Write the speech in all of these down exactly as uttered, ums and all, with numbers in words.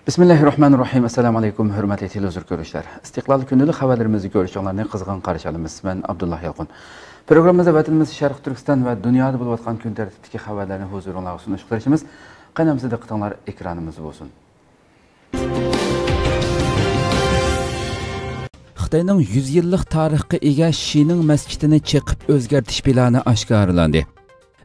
بىسمىللاھىررەھمانىررەھىم. ئەسسالامۇئەلەيكۇم، ھۆرمەتلىك تېلېۋىزور كۆرۈشلەر. ئىستىقلال كۈندىلىك خەۋەرلىرىمىزنى كۆرۈشۈڭلارنى قىزغىن قارشى ئالىمىز. مەن ئابدۇللا يالقۇن. پروگراممىمىزدا ۋەتىنىمىز شەرقىي تۈركىستان ۋە دۇنيادا بولۇۋاتقان كۈن تەرتىپتىكى خەۋەرلەرنى ھۇزۇرۇڭلارغا سۇنۇشقا تىرىشىمىز. قېنى ئەمىسە دىققىتىڭلار ئېكرانىمىزدا بولسۇن. خىتاينىڭ يۈز يىللىق تارىخقا ئىگە شىنىڭ مەسچىتىنى چېقىپ ئۆزگەرتىش پىلانى ئاشكارىلاندى.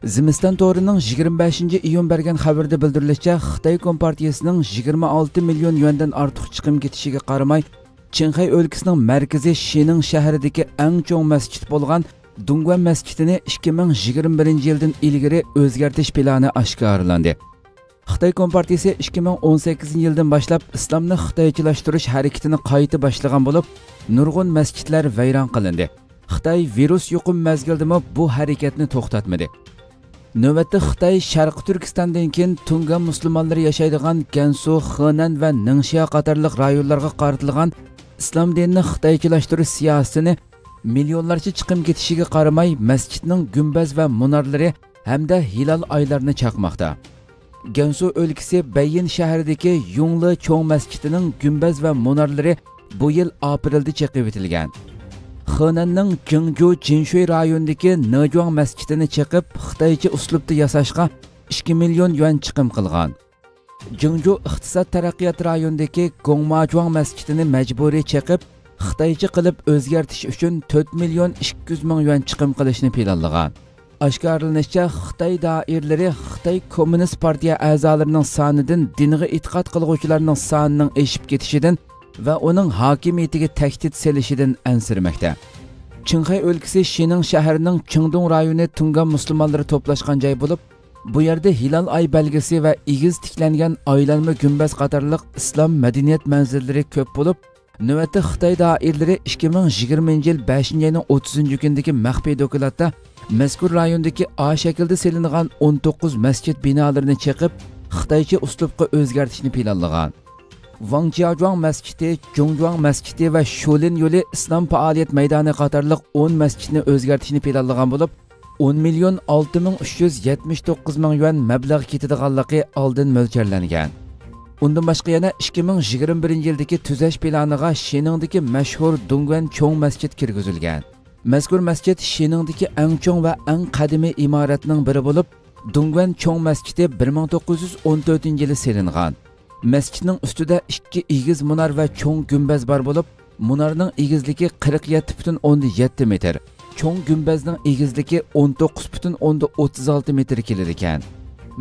زىمىستان تورىنىڭ يىگىرمە بەشىنچى ئىيۇن بەرگەن خەۋىرىدە بىلدۈرۈلۈشىچە، خىتاي كومپارتىيىسىنىڭ يىگىرمە ئالتە مىليون يۈەندىن ئارتۇق چىقىم كېتىشىگە قارىماي، چىڭخەي ئۆلكىسىنىڭ مەركىزى شىنىڭ شەھىرىدىكى ئەڭ چوڭ مەسچىت بولغان دۇڭگۇەن مەسچىتىنى ئىككى مىڭ يىگىرمە بىرىنچى يىلدىن ئىلگىرى ئۆزگەرتىش پىلانى ئاشكارىلاندى. خىتاي كومپارتىيىسى ئىككى مىڭ ئون سەككىزىنچى يىلدىن باشلاپ ئىسلامنى خىتايچىلاشتۇرۇش ھەرىكىتىنى قايتا باشلىغان بولۇپ، نۇرغۇن مەسچىتلەر ۋەيران قىلىندى. خىتاي ۋىرۇس يۇقۇم مەزگىلىدىمۇ بۇ ھەرىكەتنى توختاتمىدى. نۆۋەتتە خىتاي شەرقىي تۈركىستاندىن كېيىن تۇڭگان مۇسۇلمانلىرى ياشايدىغان گەنسۇ، خېنەن ۋە نىڭشيا قاتارلىق رايونلارغا قارىتىلغان ئىسلام دىنىنى خىتايچىلاشتۇرۇش سىياسىتىنى مىليونلارچە چىقىم كېتىشىگە قارىماي، مەسچىتنىڭ گۈمبەز ۋە مۇنارلىرى ھەمدە ھىلال ئايلارنى چاقماقتا. گەنسۇ ئۆلكىسى بەييىن شەھىرىدىكى يۇڭلې چوڭ مەسچىتىنىڭ گۈمبەز ۋە مۇنارلىرى بۇ يىل ئاپرېلدا چېقىۋېتىلگەن. خېنەننىڭ جىڭجۇ جىنشۇي رايونىدىكى نېجۇاڭ مەسچىتىنى چېقىپ، خىتايچە ئۇسلۇبتا ياساشقا ئىككى مىليون يۈەن چىقىم قىلغان. جىڭجۇ ئىقتىساد تەرەققىيات رايونىدىكى گوڭماجۇاڭ مەسچىتىنى مەجبۇرىي چېقىپ، خىتايچە قىلىپ ئۆزگەرتىش ئۈچۈن تۆت مىليون ئىككى يۈز مىڭ يۈەن چىقىم قىلىشنى پىلانلىغان. ئاشكارىلىنىشىچە، خىتاي دائىرىلىرى خىتاي كوممۇنىست پارتىيە ئەزالىرىنىڭ سانىدىن دىنغا ئېتىقاد قىلغۇچىلارنىڭ سانىنىڭ ئېشىپ كېتىشىدىن ۋە ئۇنىڭ ھاكىمىيىتىگە تەھدىت سېلىشىدىن ئەنسىرىمەكتە. چىڭخەي ئۆلكىسى شىنىڭ شەھىرىنىڭ چىڭدۇڭ رايونى تۇڭگان مۇسۇلمانلىرى توپلاشقان جاي بولۇپ، بۇ يەردە ھىلال ئاي بەلگىسى ۋە ئېگىز تىكلەنگەن ئايلانما گۈمبەز قاتارلىق ئىسلام مەدەنىيەت مەنزىرىلىرى كۆپ بولۇپ، نۆۋەتتە خىتاي دائىرىلىرى ئىككى مىڭ يىگىرمىنچى يىل بەشىنچى ئاينىڭ ئوتتۇزىنچى كۈنىدىكى مەخپىي دوكلاتتا مەزكۇر رايوندىكى ئا شەكىلدە سېلىنغان ئون توققۇز مەسچىت بىنالىرىنى چېقىپ، خىتايچە ئۇسلۇبقا ئۆزگەرتىشنى پىلانلىغان. ۋاڭجياجۇاڭ مەسچىتى، جۇڭجۇاڭ مەسچىتى ۋە شۇلىن يولى ئىسلام پائالىيەت مەيدانى قاتارلىق ئون مەسچىتنى ئۆزگەرتىشنى پىلانلىغان بولۇپ، ئون مىليون ئالتە مىڭ ئۈچ يۈز يەتمىش توققۇز مىڭ يۈەن مەبلەغ كېتىدىغانلىقى ئالدىن مۆلچەرلەنگەن. ئۇندىن باشقا يەنە ئىككى مىڭ يىگىرمە بىرىنچى يىلدىكى تۈزەش پىلانىغا شىنىڭدىكى مەشھۇر دۇڭگۈەن چوڭ مەسچىت كىرگۈزۈلگەن. مەزكۇر مەسچىت شىنىڭدىكى ئەڭ چوڭ ۋە ئەڭ قەدىمىي ئىمارەتنىڭ بىرى بولۇپ، دۇڭگۈەن چوڭ مەسچىتى بىر مىڭ توققۇز يۈز ئون تۆتىنچى يىلى سېلىنغان. مەسچىتنىڭ ئۈستىدە ئىككى ئېگىز مۇنار ۋە چوڭ گۈمبەز بار بولۇپ، مۇنارنىڭ ئېگىزلىكى قىرىق يەتتە پۈتۈن ئوندىن يەتتە مېتىر، چوڭ گۈمبەزنىڭ ئېگىزلىكى ئون توققۇز پۈتۈن ئوندىن ئوتتۇز ئالتە مېتىر كېلىدىكەن.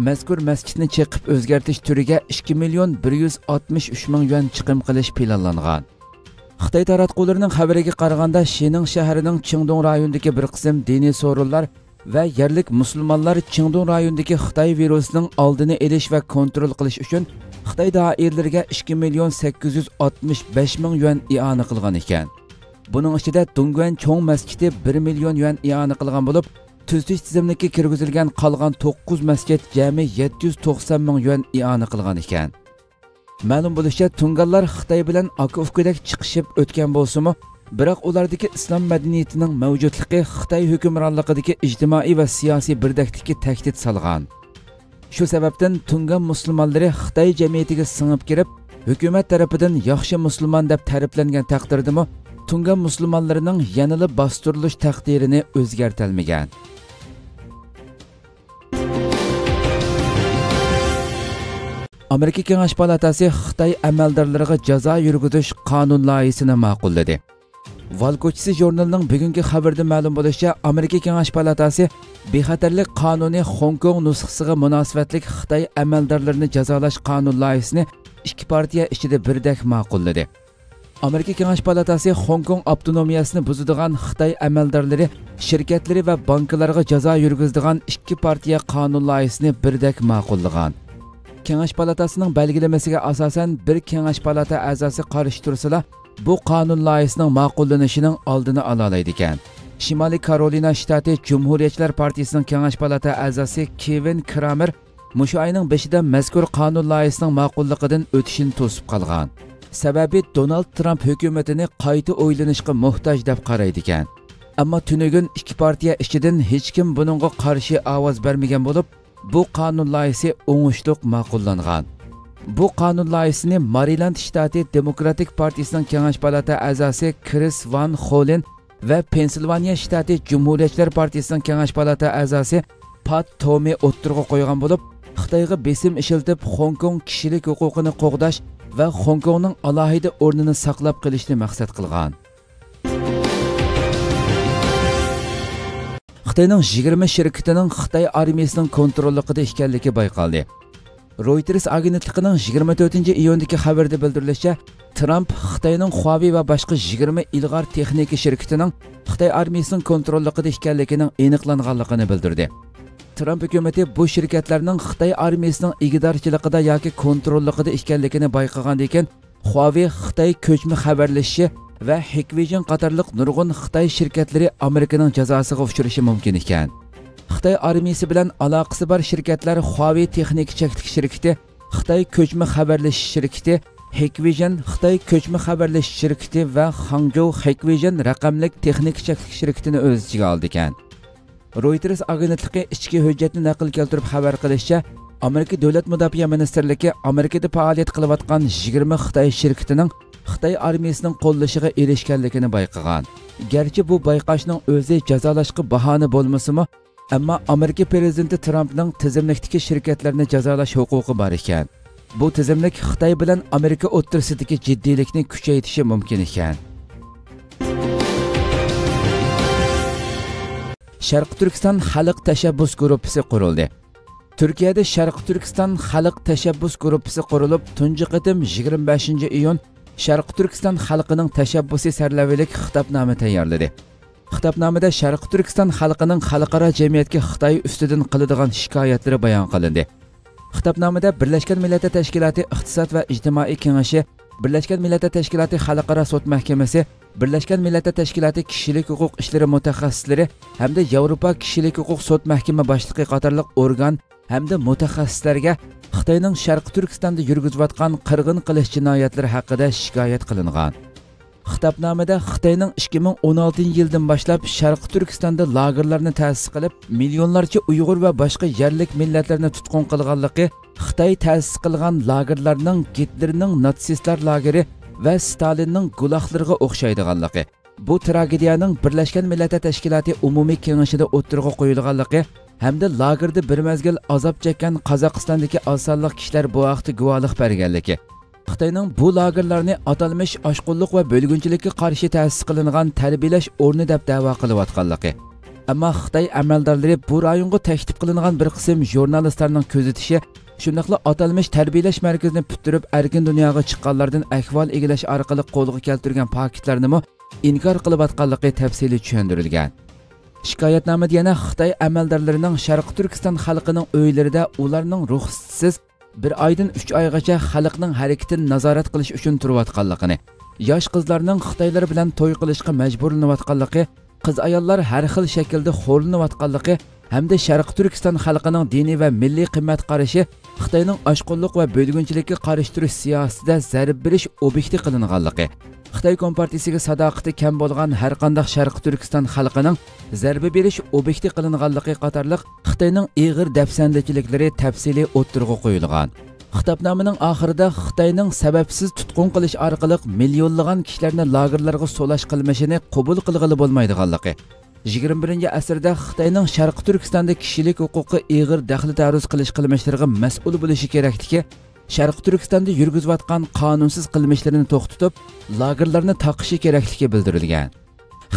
مەزكۇر مەسچىتنى چېقىپ ئۆزگەرتىش تۈرىگە ئىككى مىليون بىر يۈز ئاتمىش ئۈچ مىڭ يۈەن چىقىم قىلىش پىلانلانغان. خىتاي تاراتقۇلىرىنىڭ خەۋىرىگە قارىغاندا، شىنىڭ شەھىرىنىڭ چىڭدۇڭ رايونىدىكى بىر قىسىم دىنىي سورۇنلار ۋە يەرلىك مۇسۇلمانلار چىڭدۇڭ رايونىدىكى خىتاي ۋىرۇسىنىڭ ئالدىنى ئېلىش ۋە كونترول قىلىش ئۈچۈن خىتاي دائىرىلىرىگە ئىككى مىليون سەككىز يۈز ئاتمىش بەش مىڭ يۈەن ئىئانە قىلغان ئىكەن. بۇنىڭ ئىچىدە دۇڭگۈەن چوڭ مەسچىتى بىر مىليون يۈەن ئىئانە قىلغان بولۇپ، تۈزىتىش تىزىملىككە كىرگۈزۈلگەن قالغان توققۇز مەسچىت جەمئىي يەتتە يۈز توقسان مىڭ يۈەن ئىئانە قىلغان ئىكەن. مەلۇم بولۇشىچە، تۇڭگانلار خىتاي بىلەن ئاكا-ئۇكىدەك چىقىشىپ ئۆتكەن بولسىمۇ، بىراق ئۇلاردىكى ئىسلام مەدەنىيىتىنىڭ مەۋجۇتلۇقى خىتاي ھۆكۈمرانلىقىدىكى ئىجتىمائىي ۋە سىياسىي بىردەكلىككە تەھدىت سالغان. شۇ سەۋەبتىن تۇڭگان مۇسۇلمانلىرى خىتاي جەمئىيىتىگە سىڭىپ كىرىپ، ھۆكۈمەت تەرىپىدىن ياخشى مۇسۇلمان دەپ تەرىپلەنگەن تەقدىردىمۇ، تۇڭگان مۇسۇلمانلىرىنىڭ يەنىلا باستۇرۇلۇش تەقدىرىنى ئۆزگەرتەلمىگەن. ئامېرىكا كېڭەش پالاتاسى خىتاي ئەمەلدارلىرىغا جازا يۈرگۈزۈش قانۇن لايىھىسىنى ماقۇللىدى. ۋال كوچىسى ژۇرنىلىنىڭ بۈگۈنكى خەۋىرىدە مەلۇم بولۇشىچە، ئامېرىكا كېڭەش پالاتاسى بىخەتەرلىك قانۇنى خوڭكوڭ نۇسخىسىغا مۇناسىۋەتلىك خىتاي ئەمەلدارلىرىنى جازالاش قانۇن لايىھىسىنى ئىككى پارتىيە ئىچىدە بىردەك ماقۇللىدى. ئامېرىكا كېڭەش پالاتاسى خوڭكوڭ ئاپتونومىيەسىنى بۇزىدىغان خىتاي ئەمەلدارلىرى شىركەتلىرى ۋە بانكىلارغا جازا يۈرگۈزىدىغان ئىككى پارتىيە قانۇن لايىھىسىنى بىردەك ماقۇللىغان. كېڭەش پالاتاسىنىڭ بەلگىلىمىسىگە ئاساسەن، بىر كېڭەش پالاتا ئەزاسى قارشى تۇرسىلا، بۇ قانۇن لايىھىسىنىڭ ماقۇللىنىشىنىڭ ئالدىنى ئالالايدىكەن. شىمالىي كارولىنا شتاتى جۇمھۇرىيەتچىلەر پارتىيىسىنىڭ كېڭەش پالاتا ئەزاسى كېۋىن كرامېر مۇشۇ ئاينىڭ بېشىدا مەزكۇر قانۇن لايىھىسىنىڭ ماقۇللۇقىدىن ئۆتۈشىنى توسۇپ قالغان. سەۋەبى، دونالد ترامپ ھۆكۈمىتىنى قايتا ئويلىنىشقا موھتاج دەپ قارايدىكەن. ئەمما تۈنۈگۈن ئىككى پارتىيە ئىچىدىن ھېچكىم بۇنىڭغا قارشى ئاۋاز بەرمىگەن بولۇپ، بۇ قانۇن لايىھىسى ئوڭۇشلۇق ماقۇللانغان. بۇ قانۇن لايىھىسىنى مارىلاند شتاتى دېموكراتىك پارتىيىسىنىڭ كېڭەش پالاتا ئەزاسى كرىس ۋان خولېن ۋە پېنسىلۋانىيە شتاتى جۇمھۇرىيەتچىلەر پارتىيىسىنىڭ كېڭەش پالاتا ئەزاسى پات تومى ئوتتۇرىغا قويغان بولۇپ، خىتايغا بېسىم ئىشلىتىپ، خوڭكوڭ كىشىلىك ھوقۇقىنى قوغداش ۋە خوڭكوڭنىڭ ئالاھىدە ئورنىنى ساقلاپ قېلىشنى مەقسەت قىلغان. خىتاينىڭ يىگىرمە شىركىتىنىڭ خىتاي ئارمىيىسىنىڭ كونتروللۇقىدا ئىكەنلىكى بايقالدى. رويتېرس ئاگېنتلىقىنىڭ يىگىرمە تۆتىنچى ئىيۇندىكى خەۋىرىدە بىلدۈرۈلۈشىچە، ترامپ خىتاينىڭ خۇاۋېي ۋە باشقا يىگىرمە ئىلغار تېخنىكا شىركىتىنىڭ خىتاي ئارمىيىسىنىڭ كونتروللۇقىدا ئىكەنلىكىنىڭ ئېنىقلانغانلىقىنى بىلدۈردى. ترامپ ھۆكۈمىتى بۇ شىركەتلەرنىڭ خىتاي ئارمىيىسىنىڭ ئىگىدارچىلىقىدا ياكى كونتروللۇقىدا ئىكەنلىكىنى بايقىغاندىن كېيىن، خۇاۋېي خىتاي كۆچمە خەۋەرلىشىشى ۋە ھىكۋىژن قاتارلىق نۇرغۇن خىتاي شىركەتلىرى ئامېرىكىنىڭ جازاسىغا ئۇچرىشى مۇمكىن ئىكەن. خىتاي ئارمىيىسى بىلەن ئالاقىسى بار شىركەتلەر خۇاۋېي تېخنىكا چەكلىك شىركىتى، خىتاي كۆچمە خەۋەرلىشىش شىركىتى، ھىكۋىژن خىتاي كۆچمە خەۋەرلىشىش شىركىتى ۋە خاڭجوۋ ھىكۋىژن رەقەملىك تېخنىكا چەكلىك شىركىتىنى ئۆز ئىچىگە ئالىدىكەن. رويتېرس ئاگېنتلىقى ئىچكى ھۆججەتنى نەقىل كەلتۈرۈپ خەۋەر قىلىشىچە، ئامېرىكا دۆلەت مۇداپىئە مىنىستىرلىكى ئامېرىكىدا پائالىيەت قىلىۋاتقان يىگىرمە خىتاي شىركىتىنىڭ خىتاي ئارمىيىسىنىڭ قوللىشىغا ئېرىشكەنلىكىنى بايقىغان. گەرچە بۇ بايقاشنىڭ ئۆزى جازالاشقا باھانە بولمىسىمۇ، ئەمما ئامېرىكا پىرېزىدېنتى ترامپنىڭ تىزىملىكتىكى شىركەتلەرنى جازالاش ھوقۇقى بار ئىكەن. بۇ تىزىملىك خىتاي بىلەن ئامېرىكا ئوتتۇرىسىدىكى جىددىيلىكنى كۈچەيتىشى مۇمكىن ئىكەن. شەرقىي تۈركىستان خەلق تەشەببۇس گۇرۇپپىسى قۇرۇلدى. تۈركىيەدە شەرقىي تۈركىستان خەلق تەشەببۇس گۇرۇپپىسى قۇرۇلۇپ، تۇنجى قېتىم يىگىرمە بەشىنچى ئىيۇن شەرقىي تۈركىستان خەلقىنىڭ تەشەببۇسى سەرلەۋھىلىك خىتابنامە تەييارلىدى. خىتابنامىدە شەرقىي تۈركىستان خەلقىنىڭ خەلقئارا جەمئىيەتكە خىتاي ئۈستىدىن قىلىدىغان شىكايەتلىرى بايان قىلىندى. خىتابنامىدە بىرلەشكەن مىللەتلەر تەشكىلاتى ئىقتىساد ۋە ئىجتىمائىي كېڭىشى، بىرلەشكەن مىللەتلەر تەشكىلاتى خەلقئارا سوت مەھكىمىسى، بىرلەشكەن مىللەتلەر تەشكىلاتى كىشىلىك ھوقۇق ئىشلىرى مۇتەخەسسىسلىرى ھەمدە ياۋروپا كىشىلىك ھوقۇق سوت مەھكىمە باشلىقى قاتارلىق ئورگان ھەمدە مۇتەخەسسىسلەرگە خىتاينىڭ شەرقىي تۈركىستاندا يۈرگۈزۈۋاتقان قىرغىن قىلىش جىنايەتلىرى ھەققىدە شىكايەت قىلىنغان. خىتابنامىدە خىتاينىڭ ئىككى مىڭ ئون ئالتىنچى يىلدىن باشلاپ شەرقىي تۈركىستاندا لاگېرلارنى تەسىس قىلىپ، مىليونلارچە ئۇيغۇر ۋە باشقا يەرلىك مىللەتلەرنى تۇتقۇن قىلغانلىقى، خىتاي تەسىس قىلغان لاگېرلارنىڭ گىتلېرنىڭ ناتسىستلار لاگېرى ۋە ستالىننىڭ گۇلاخلىرىغا ئوخشايدىغانلىقى، بۇ تراگېدىيەنىڭ بىرلەشكەن مىللەتلەر تەشكىلاتى ئومۇمىي كېڭىشىدە ئوتتۇرىغا قويۇلغانلىقى ھەمدە لاگېردا بىر مەزگىل ئازاب چەككەن قازاقىستاندىكى ئاز سانلىق كىشىلەر بۇ ھەقتە گۇۋاھلىق بەرگەنلىكى، خىتاينىڭ بۇ لاگېرلارنى ئاتالمىش ئاشقۇنلۇق ۋە بۆلگۈنچىلىككە قارشى تەسىس قىلىنغان تەربىيەلەش ئورنى دەپ دەۋا قىلىۋاتقانلىقى، ئەمما خىتاي ئەمەلدارلىرى بۇ رايونغا تەكلىپ قىلىنغان بىر قىسىم ژۇرنالىستلارنىڭ كۆزىتىشى، شۇنداقلا ئاتالمىش تەربىيەلەش مەركىزىنى پۈتتۈرۈپ ئەركىن دۇنياغا چىققانلاردىن ئەھۋال ئىگىلەش ئارقىلىق قولغا كەلتۈرگەن پاكىتلارنىمۇ ئىنكار قىلىۋاتقانلىقى تەپسىلىي چۈشەندۈرۈلگەن. شىكايەتنامىدە يەنە خىتاي ئەمەلدارلىرىنىڭ شەرقىي تۈركىستان خەلقىنىڭ ئۆيلىرىدە ئۇلارنىڭ رۇخسىتىسىز بىر ئايدىن ئۈچ ئايغىچە خەلقنىڭ ھەرىكىتىنى نازارەت قىلىش ئۈچۈن تۇرۇۋاتقانلىقىنى، ياش قىزلارنىڭ خىتايلار بىلەن توي قىلىشقا مەجبۇرلىنىۋاتقانلىقى، قىز-ئاياللار ھەر خىل شەكىلدە خورلىنىۋاتقانلىقى ھەمدە شەرقىي تۈركىستان خەلقىنىڭ دىنىي ۋە مىللىي قىممەت قارىشى خىتاينىڭ ئاشقۇنلۇق ۋە بۆلگۈنچىلىككە قارشى تۇرۇش سىياسىتىدە زەربە بېرىش ئوبيېكتى قىلىنغانلىقى، خىتاي كومپارتىيىسىگە ساداقىتى كەم بولغان ھەرقانداق شەرقىي تۈركىستان خەلقىنىڭ زەربە بېرىش ئوبيېكتى قىلىنغانلىقى قاتارلىق خىتاينىڭ ئېغىر دەپسەندىچىلىكلىرى تەپسىلىي ئوتتۇرىغا قويۇلغان. خىتابنامىنىڭ ئاخىرىدا خىتاينىڭ سەۋەبسىز تۇتقۇن قىلىش ئارقىلىق مىليونلىغان كىشىلەرنى لاگېرلارغا سولاش قىلمىشىنى قوبۇل قىلغىلى بولمايدىغانلىقى، يىگىرمە بىرىنچى ئەسىردە خىتاينىڭ شەرقىي تۈركىستاندا كىشىلىك ھوقۇققا ئېغىر دەخلى تەرۇز قىلىش قىلمىشلىرىغا مەسئۇل بولۇشى كېرەكلىكى، شەرقىي تۈركىستاندا يۈرگۈزۈۋاتقان قانۇنسىز قىلمىشلىرىنى توختىتىپ، لاگېرلارنى تاقىشى كېرەكلىكى بىلدۈرۈلگەن.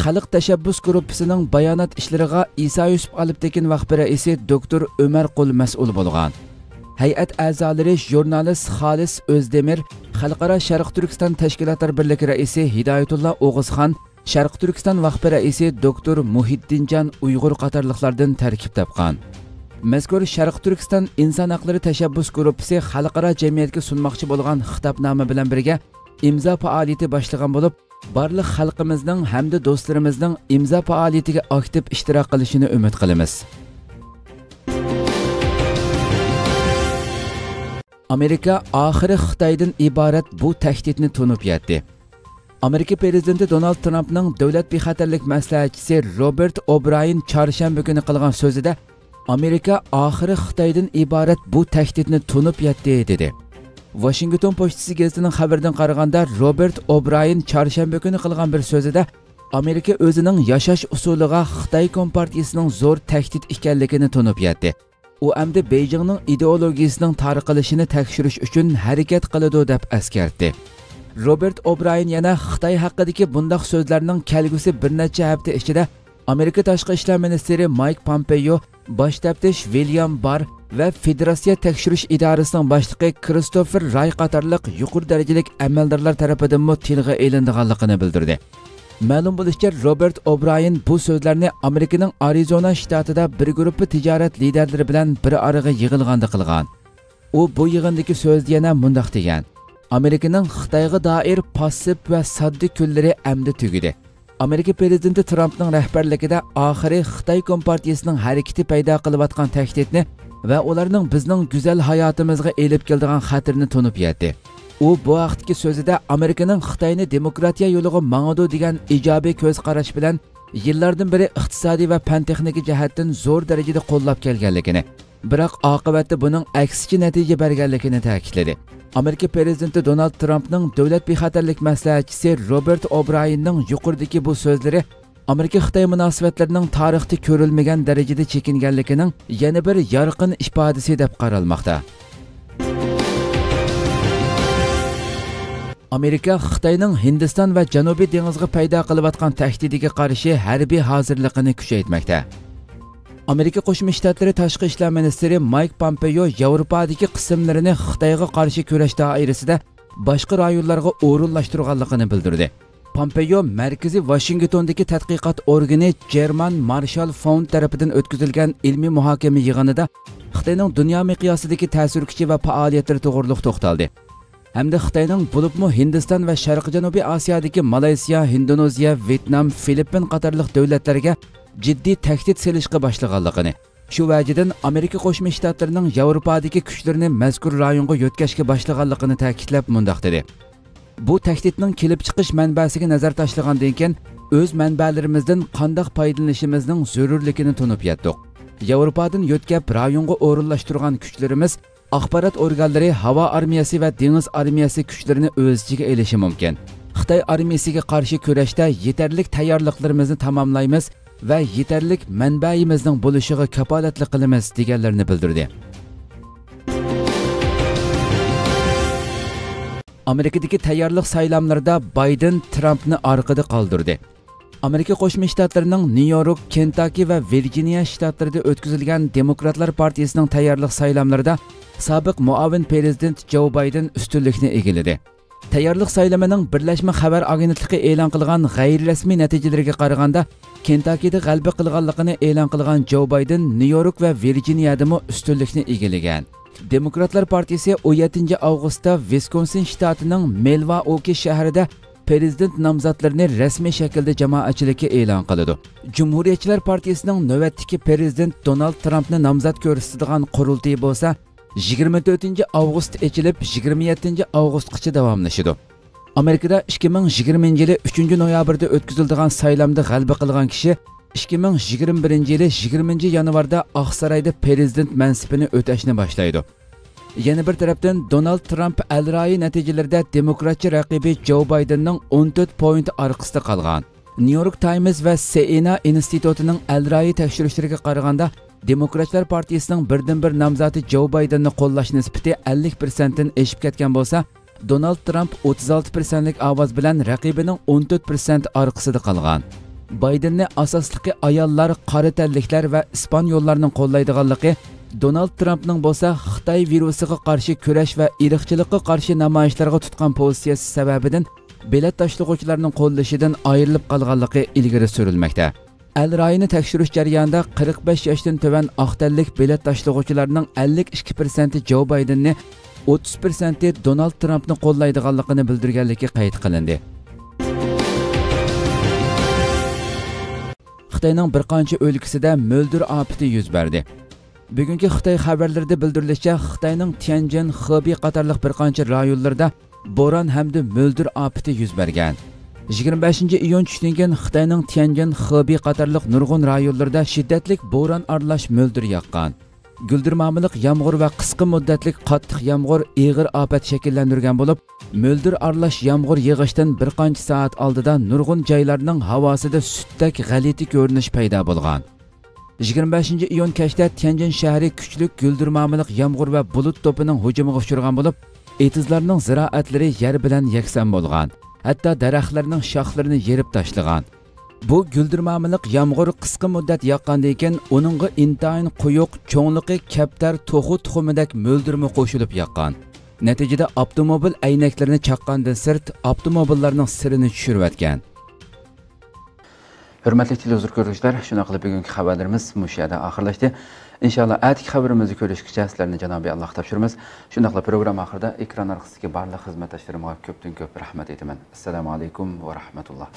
خەلق تەشەببۇس گۇرۇپپىسىنىڭ بايانات ئىشلىرىغا ئىسا يۈسۈپ ئالپتېكىن ۋەقپى رەئىسى دوكتور ئۆمەر قۇل مەسئۇل بولغان. ھەيئەت ئەزالىرى ژۇرنالىست خالىس ئۆزدېمىر، خەلقئارا شەرقىي تۈركىستان تەشكىلاتلار بىرلىكى رەئىسى ھىدايەتۇللا ئوغۇزخان، شەرقىي تۈركىستان ۋەقپى رەئىسى دوكتور مۇھىددىنجان ئۇيغۇر قاتارلىقلاردىن تەركىب تاپقان. مەزكۇر شەرقىي تۈركىستان ئىنسان ھەقلىرى تەشەببۇس گۇرۇپپىسى خەلقئارا جەمئىيەتكە سۇنماقچى بولغان خىتابنامە بىلەن بىرگە ئىمزا پائالىيىتى باشلىغان بولۇپ، بارلىق خەلقىمىزنىڭ ھەمدە دوستلىرىمىزنىڭ ئىمزا پائالىيىتىگە ئاكتىپ ئىشتىراك قىلىشىنى ئۈمىد قىلىمىز. ئامېرىكا ئاخىرى خىتايدىن ئىبارەت بۇ تەھدىتنى تونۇپ يەتتى. ئامېرىكا پىرېزىدېنتى دونالد ترامپنىڭ دۆلەت بىخەتەرلىك مەسلىھەتچىسى روبېرت ئوبراين چارشەنبە كۈنى قىلغان سۆزىدە، ئامېرىكا ئاخىرى خىتايدىن ئىبارەت بۇ تەھدىتنى تونۇپ يەتتى، دېدى. ۋاشىنگتون پوچتىسى گېزىتىنىڭ خەۋىرىدىن قارىغاندا، روبېرت ئوبرايېن چارشەنبە كۈنى قىلغان بىر سۆزىدە ئامېرىكا ئۆزىنىڭ ياشاش ئۇسۇلىغا خىتاي كومپارتىيىسىنىڭ زور تەھدىت ئىكەنلىكىنى تونۇپ يەتتى. ئۇ ئەمدى بېيجىڭنىڭ ئىدېئولوگىيىسىنىڭ تارقىلىشىنى تەكشۈرۈش ئۈچۈن ھەرىكەت قىلىدۇ، دەپ ئەسكەرتتى. روبېرت ئوبرايېن يەنە خىتاي ھەققىدىكى بۇنداق سۆزلەرنىڭ كەلگۈسى بىر نەچچە ھەپتە ئىچىدە ئامېرىكا تاشقى ئىشلار مىنىستىرى مايك پومپېيو، باش تەپتىش ۋىليام بار ۋە فېدېراتسىيە تەكشۈرۈش ئىدارىسىنىڭ باشلىقى كىرىستوفېر راي قاتارلىق يۇقىرى دەرىجىلىك ئەمەلدارلار تەرىپىدىنمۇ تىلغا ئېلىنىدىغانلىقىنى بىلدۈردى. مەلۇم بولۇشىچە، روبېرت ئوبرايېن بۇ سۆزلەرنى ئامېرىكىنىڭ ئارىزونا شتاتىدا بىر گۇرۇپپا تىجارەت لىدەرلىرى بىلەن بىر ئارىغا يىغىلغاندا قىلغان. ئۇ بۇ يىغىندىكى سۆزىدە يەنە مۇنداق دېگەن: «ئامېرىكىنىڭ خىتايغا دائىر پاسسىپ ۋە ساددا كۈنلىرى ئەمدى تۈگىدى. ئامېرىكا پىرېزىدېنتى ترامپنىڭ رەھبەرلىكىدە ئاخىرى خىتاي كومپارتىيىسىنىڭ ھەرىكىتى پەيدا قىلىۋاتقان تەھدىتنى ۋە ئۇلارنىڭ بىزنىڭ گۈزەل ھاياتىمىزغا ئېلىپ كېلىدىغان خەتىرىنى تونۇپ يەتتى.» ئۇ بۇ ھەقتىكى سۆزىدە ئامېرىكىنىڭ خىتاينى دېموكراتىيە يولىغا ماڭىدۇ دېگەن ئىجابىي كۆز قاراش بىلەن يىللاردىن بېرى ئىقتىسادىي ۋە پەن تېخنىكا جەھەتتىن زور دەرىجىدە قوللاپ كەلگەنلىكىنى، بىراق ئاقىۋەتتە بۇنىڭ ئەكسىچە نەتىجە بەرگەنلىكىنى تەكىتلىدى. ئامېرىكا پىرېزىدېنتى دونالد ترامپنىڭ دۆلەت بىخەتەرلىك مەسلىھەتچىسى روبېرت ئوبرايېننىڭ يۇقىرىدىكى بۇ سۆزلىرى ئامېرىكا-خىتاي مۇناسىۋەتلىرىنىڭ تارىختا كۆرۈلمىگەن دەرىجىدە چېكىنگەنلىكىنىڭ يەنە بىر يارقىن ئىپادىسى دەپ قارالماقتا. ئامېرىكا خىتاينىڭ ھىندىستان ۋە جەنۇبىي دېڭىزغا پەيدا قىلىۋاتقان تەھدىتىگە قارشى ھەربىي ھازىرلىقىنى كۈچەيتمەكتە. ئامېرىكا قوشما شتاتلىرى تاشقى ئىشلار مىنىستىرى مايك پومپېيو ياۋروپادىكى قىسىملىرىنى خىتايغا قارشى كۈرەش دائىرىسىدە باشقا رايونلارغا ئورۇنلاشتۇرغانلىقىنى بىلدۈردى. پومپېيو مەركىزى ۋاشىنگتوندىكى تەتقىقات ئورگىنى جېرمان مارشال فوند تەرىپىدىن ئۆتكۈزۈلگەن ئىلمىي مۇھاكىمە يىغىنىدا خىتاينىڭ دۇنيا مىقياسىدىكى تەسىر كۈچى ۋە پائالىيەتلىرى توغرۇلۇق توختالدى ھەمدە خىتاينىڭ، بولۇپمۇ ھىندىستان ۋە شەرقىي جەنۇبىي ئاسىيادىكى مالايسىيا، ھىندونېزىيە، ۋيېتنام، فىلىپپىن قاتارلىق دۆلەتلەرگە جىددىي تەھدىت سېلىشقا باشلىغانلىقىنى، شۇ ۋەجىدىن ئامېرىكا قوشما شتاتلىرىنىڭ ياۋروپادىكى كۈچلىرىنى مەزكۇر رايونغا يۆتكەشكە باشلىغانلىقىنى تەكىتلەپ مۇنداق دېدى: «بۇ تەھدىتنىڭ كېلىپ چىقىش مەنبەسىگە نەزەر تاشلىغاندىن كېيىن، ئۆز مەنبەلىرىمىزدىن قانداق پايدىلىنىشىمىزنىڭ زۆرۈرلۈكىنى تونۇپ يەتتۇق. ياۋروپادىن يۆتكەپ رايونغا ئورۇنلاشتۇرغان كۈچلىرىمىز ئاخبارات ئورگانلىرى، ھاۋا ئارمىيەسى ۋە دېڭىز ئارمىيەسى كۈچلىرىنى ئۆز ئىچىگە ئېلىشى مۇمكىن. خىتاي ئارمىيەسىگە قارشى كۈرەشتە يېتەرلىك تەييارلىقلىرىمىزنى تاماملايمىز ۋە يېتەرلىك مەنبەيىمىزنىڭ بولۇشىغا كاپالەتلىك قىلىمىز» دېگەنلىرىنى بىلدۈردى. ئامېرىكىدىكى تەييارلىق سايلاملىرىدا بايدېن ترامپنى ئارقىدا قالدۇردى. ئامېرىكا قوشما شتاتلىرىنىڭ نيۇ يورك، كېنتاككى ۋە ۋىرجىنىيە شتاتلىرىدا ئۆتكۈزۈلگەن دېموكراتلار پارتىيىسىنىڭ تەييارلىق سايلاملىرىدا سابىق مۇئاۋىن پىرېزىدېنت جو بايدېن ئۈستۈنلۈكنى ئىگىلىدى. تەييارلىق سايلىمىنىڭ بىرلەشمە خەۋەر ئاگېنتلىقى ئېلان قىلغان غەيرىي رەسمىي نەتىجىلىرىگە قارىغاندا، كېنتاككىدا غەلىبە قىلغانلىقىنى ئېلان قىلغان جو بايدېن نيۇ يورك ۋە ۋىرجىنىيەدىمۇ ئۈستۈنلۈكنى ئىگىلىگەن. دېموكراتلار پارتىيىسى ئون يەتتىنچى ئاۋغۇستتا ۋىسكونسىن شتاتىنىڭ مىلۋاوكى شەھىرىدە پىرېزىدېنت نامزاتلىرىنى رەسمىي شەكىلدە جامائەتچىلىككە ئېلان قىلىدۇ. جۇمھۇرىيەتچىلەر پارتىيىسىنىڭ نۆۋەتتىكى پىرېزىدېنت دونالد ترامپنى نامزات كۆرسىتىدىغان قۇرۇلتىيى بولسا يىگىرمە تۆتىنچى ئاۋغۇست ئېچىلىپ، يىگىرمە يەتتىنچى ئاۋغۇستقىچە داۋاملىشىدۇ. ئامېرىكىدا ئىككى مىڭ يىگىرمىنچى يىلى ئۈچىنچى نويابىردا ئۆتكۈزۈلىدىغان سايلامدا غەلىبە قىلغان كىشى ئىككى مىڭ يىگىرمە بىرىنچى يىلى يىگىرمىنچى يانۋاردا ئاقسارايدا پىرېزىدېنت مەنسىپىنى ئۆتەشنى باشلايدۇ. يەنە بىر تەرەپتىن، دونالد ترامپ ئەلرايى نەتىجىلىرىدە دېموكراتچى رەقىبى جو بايدېننىڭ ئون تۆت پوينت ئارقىسىدا قالغان. نيۇ يورك تايمز ۋە سېئېنا ئىنستىتۇتىنىڭ ئەلرايى تەكشۈرۈشلىرىگە قارىغاندا، دېموكراتلار پارتىيىسىنىڭ بىردىنبىر نامزاتى جو بايدېننى قوللاش نىسبىتى ئەللىك پىرسەنتتىن ئېشىپ كەتكەن بولسا، دونالد ترامپ ئوتتۇز ئالتە پىرسەنتلىك ئاۋاز بىلەن رەقىبىنىڭ ئون تۆت پىرسەنت ئارقىسىدا قالغان. بايدېننى ئاساسلىقى ئاياللار، قارا تەنلىكلەر ۋە ئىسپانيوللارنىڭ قوللايدىغانلىقى، دونالد ترامپنىڭ بولسا خىتاي ۋىرۇسىغا قارشى كۈرەش ۋە ئىرقچىلىققا قارشى نامايىشلارغا تۇتقان پوزىتسىيەسى سەۋەبىدىن بېلەت تاشلىغۇچىلارنىڭ قوللىشىدىن ئايرىلىپ قالغانلىقى ئىلگىرى سۈرۈلمەكتە. ئەلرايىنى تەكشۈرۈش جەريانىدا قىرىق بەش ياشتىن تۆۋەن ئاق تەنلىك بېلەت تاشلىغۇچىلارنىڭ ئەللىك ئىككى پىرسەنتى جو بايدېننى، ئوتتۇز پىرسەنتى دونالد ترامپنى قوللايدىغانلىقىنى بىلدۈرگەنلىكى قەيت قىلىندى. خىتاينىڭ بىر قانچە ئۆلكىسىدە مۆلدۈر ئاپىتى يۈز بەردى. بۈگۈنكى خىتاي خەۋەرلىرىدە بىلدۈرۈلۈشىچە، خىتاينىڭ تيەنجىن، خېبېي قاتارلىق بىر قانچە رايونلىرىدا بوران ھەمدە مۆلدۈر ئاپىتى يۈز بەرگەن. يىگىرمە بەشىنچى ئىيۇن چۈشتىن كېيىن خىتاينىڭ تيەنجىن، خېبېي قاتارلىق نۇرغۇن رايونلىرىدا شىددەتلىك بوران ئارىلاش مۆلدۈر ياغقان. گۈلدۈرمامىلىق يامغۇر ۋە قىسقا مۇددەتلىك قاتتىق يامغۇر ئېغىر ئاپەت شەكىللەندۈرگەن بولۇپ، مۆلدۈر ئارىلاش يامغۇر يېغىشتىن بىر قانچە سائەت ئالدىدا نۇرغۇن جايلارنىڭ ھاۋاسىدا سۈتتەك غەلىتە كۆرۈنۈش پەيدا بولغان. يىگىرمە بەشىنچى ئىيۇن كەچتە تيەنجىن شەھىرى كۈچلۈك گۈلدۈرمامىلىق يامغۇر ۋە بۇلۇت توپىنىڭ ھۇجۇمىغا ئۇچرىغان بولۇپ، ئېتىزلارنىڭ زىرائەتلىرى يەر بىلەن يەكسان بولغان، ھەتتا دەرەخلەرنىڭ شاخلىرىنى يېرىپ تاشلىغان. بۇ گۈلدۈرمامىلىق يامغۇر قىسقا مۇددەت ياغقاندىن كېيىن، ئۇنىڭغا ئىنتايىن قويۇق، چوڭلۇقى كەپتەر توخۇ تۇخۇمىدەك مۆلدۈرمۇ قوشۇلۇپ ياغقان. نەتىجىدە ئاپتوموبىل ئەينەكلىرىنى چاققاندىن سىرت، ئاپتوموبىللارنىڭ سىرىنى چۈشۈرۈۋەتكەن. ھۆرمەتلىك تېلېۋىزور كۆرگۈچىلەر، شۇنداق قىلىپ بۈگۈنكى خەۋەرلىرىمىز مۇشۇ يەردە ئاخىرلاشتى. ئىنشاللا ئەتىكى خەۋىرىمىزدە كۆرۈشكىچە سىلەرنى جانابى ئاللاغا تاپشۇرىمىز. شۇنداقلا پروگرامما ئاخىرىدا ئېكران ئارقىسىدىكى بارلىق خىزمەتداشلىرىمغا كۆپتىن كۆپ رەھمەت ئېيتىمەن. ئەسسالامۇ ئەلەيكۇم ۋە رەھمەتۇللا.